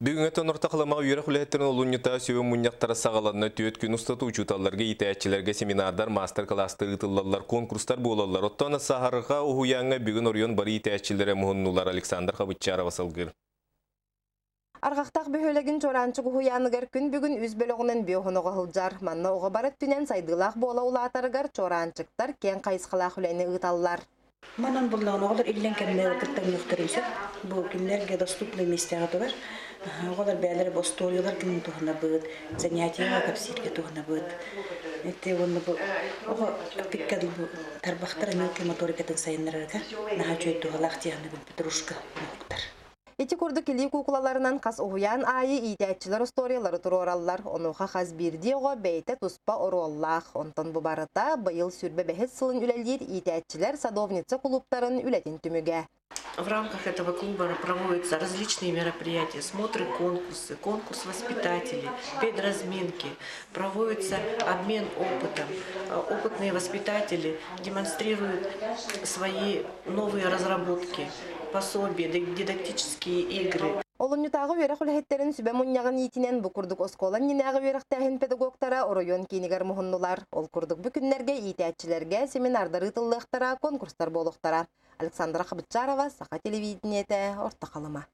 Бүгүҥҥүттэн Орто Халымаҕа үөрэх үлэһиттэрин олунньута сүбэ мунньахтара саҕаланна. Түөрт күн устата учууталларга, иитээччилэргэ семинардар, маастар-кылаастар ыытыллаллар, конкурстар буолаллар. Оттон Саһарҕа уһуйааҥҥа бүгүн оройуон бары иитээччилэрэ муһуннулар. Александр Хабытчарова салгыыр. Арҕахтаах бөһүөлэгин Чуораанчык уһуйааныгар күн бүгүн үс бөлөҕүнэн биоһоноҕо сылдьар. Манна оҕо бары өттүнэн сайдыылаах буола улаатарыгар чуораанчыктар киэҥ хайысхалаах үлэни ыыталлар. Манан буллаҕына оҕолор иллэҥ кэмнэрэ кыттаныахтарын сөп. Бу кинилэргэ доступный миэстэҕэ турар. Оҕолор бэйэлэрэ бу остуоруйалар гынан туһанабыт, занятиеҕа кэпсииргэ туһанабыт. Ити уонна бу оҕо пикка бу тарбахтара мелкой моторикатын сайыннарарга наһаа үчүгэй туһалаах дии саныыбын петрушка оҥоһуктар. Ити курдук илии куукулаларынан хас уһуйаан аайы иитээччилэр остуоруйалары туруораллар. Онуоха хас биирдии оҕо бэйэтэ туспа оруоллаах. Онтон бу барыта быйыл 25 сылын үлэлиир иитээччилэр садовница кулууптарын үлэтин түмүгэ. В рамках этого клуба проводятся различные мероприятия, смотры, конкурсы, конкурс воспитателей, педразминки, проводится обмен опытом. Опытные воспитатели демонстрируют свои новые разработки, пособия, дидактические игры. Олунньутааҕы үөрэх үлэһиттэрин сүбэ мунньаҕын иитинэн бу курдук оскуола иннинээҕи үөрэхтээһин педагогтара оройуон киинигэр муһуннулар. Ол курдук бу күннэргэ иитээччилэргэ семинардар ыытыллыахтара, конкурстар буолуохтара. Александра Хабытчарова, Саха телевидениетэ, Орто Халыма.